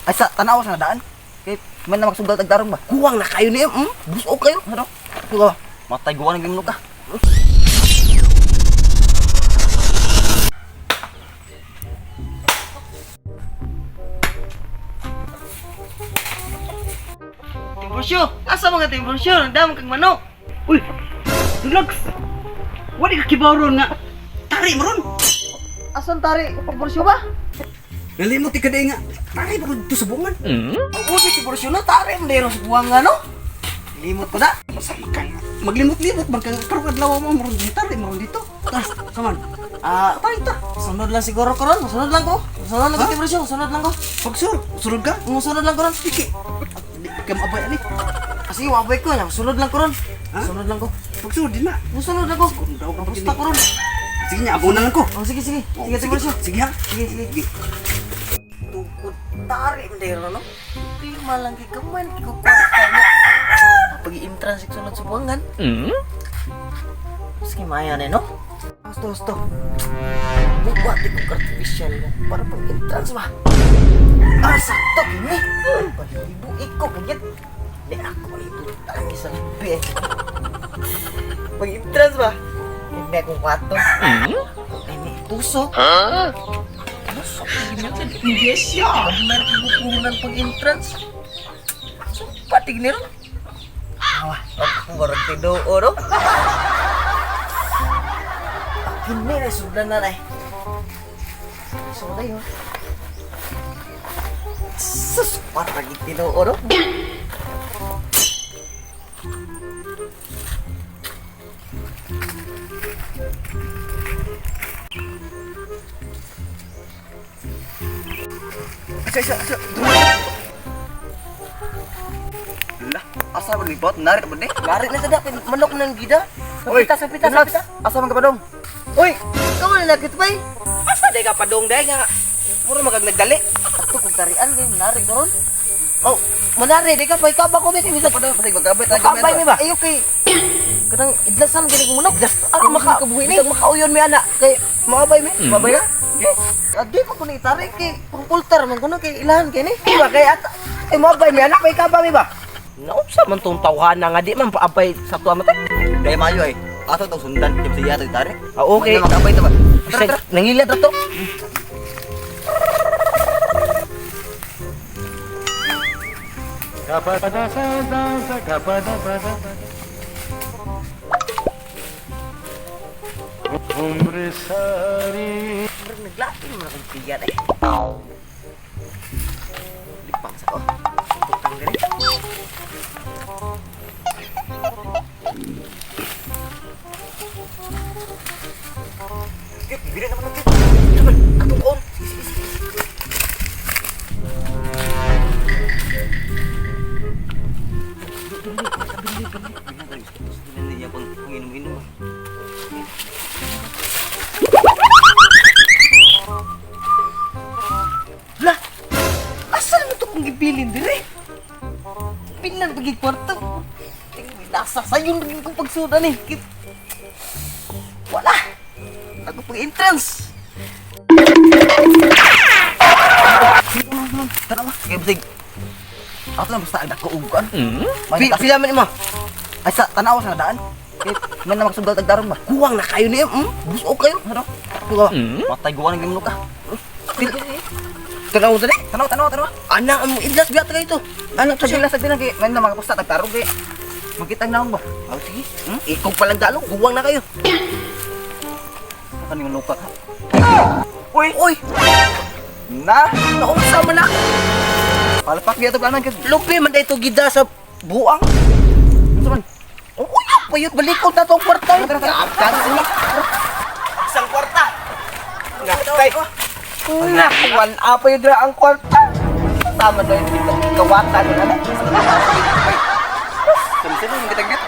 Ay sa tanaw sa daan. Kay man na magsugal tagtarong ba? Kuwang na kayo niya, Busog kayo. Ano? Tuwa. Matay guwan ang gimno ka. Timbursyo, asa mga timbursyo? Nagdamag kang manok. Uy, relax. Wala ka kibaron nga. Tari mo ron. Asan tari? Timbursyo ba? Nalimot ka day nga. Tari mo ron dito sa buongan. Ang ubi timbursyo no, tari mo dahil sa buwang ano? Limot ko na. Masama ka nga. Maglimot-limot man ka nga. Karong adlaw mo ron dito. Tari mo ron dito. Tas, saman. Ah, Tari ta. sunod lang siguro ko ron. Sunod lang ko. Sunod lang ko Ha? timbursyo, sunod lang ko. Pagsur, sunod ka. Sunod lang ko ron. Iki. Di ka maabay ani. Kasi wabay ko, sunod lang ko ron. Ha? Sunod lang ko. Pagsur din na. Sunod lang ko. Daw ka Basta ko ron. Sige niya, abo na lang ko. Oh, sige, sige. Oh, Sige, timbursyo. Sige ha. Sige, sige. Sige. Tukod tari mo dahil no? Pirma lang kay kaman, kikukwarta niya. Pag-i-entrance sunod sa buwangan. Sige, maya na no? Gusto, gusto. Bukwati kong artificial no? Para pag-entrance ba? Ah, sakto, gini. Palibo iko, kagit. Di ako ito. Tangi sa lupi eh. Pag-entrance ba? Hindi akong kwarto. Ini tusok. Tusok. Yes, ya. Meron kong pag-entrance. Sumpa, tignan ron. Awa, ako warang tinuo, no? Kini na sudlan na na eh. So na yun. Sus, parang tinuo, no? Asa asa asa. Lah, asa ba libot? Narit ba ni? Lari na tada, manok ng gida. Sapita, sapita, Relax. sapita. Asa man ka pa dong? Uy, ikaw na lagit ba eh? Asa day ka padong day nga. Mura magag nagdali. Ato kung tarian, kay manari ka ron. Oh, manari, di ka pa, ikaw ba ko, may bisag. Padong pasig magkabit. Makabay mi ba? Ayo kay kanang idlasan gani kong manok. Ano maka kabuhi ni? Bisag makauyon mi ana kay maabay mi. Mabay na? Adi pa ko ni itari kay pangpultar man kuno kay ilahan kay ni. Di ba kay at ay maabay mi anak may kaba mi ba? Naunsa man tong tawhana nga di man paabay sa tuwa matay. Dahil mayo eh. Ato tong sundan kay siya ato itari. Ah, okay. Man na magkabay ta ba? Bisag nangilad ra to. Murag naglain man akong tiyan eh. Lipang sa ko. Tutang gani. Kit, bili naman ang kit. Naman, atong koon. Sige, sige, sige. Hindi niya pang inom-inom ba? Lah, asa naman to kong gibilin dire? Bilan pagi kwarto. Tingnan, nasa sayon lagi kong pagsudan eh. Wala. Ako pag entrance. Tanawa, kay bisig. Ato lang basta agdako og kuan. Pila man imo? Ay sa tanaw sa daan. Kay man na magsugal tagtarong ba? Kuwang na kayo niya, Busog kayo. Ano? Tuwa. Matay guwan ang gimno ka. Tanaw sa Tanaw, tanaw, tanaw. Anak, ang idlas biya tayo ito. Anak Sa to siya. sila sa bilang kay man na makapusta tagtarong kay magkitang naong ba? Oh, sige. Ikaw palang dalo, kuwang na kayo. Kaning luka ka. Uy! Uy! Na, Naunsa man na. palpak biya to planan kay. Lupi man dito gida sa buang. Unsa man? Uy, payot balikod na tong kwarta. Tara, tara. Tara, sila. Isang kwarta. Nakay. Nakuan apa yung dra ang kwarta. Tama na yung dito kawatan ng anak. Samsin mo kitang git.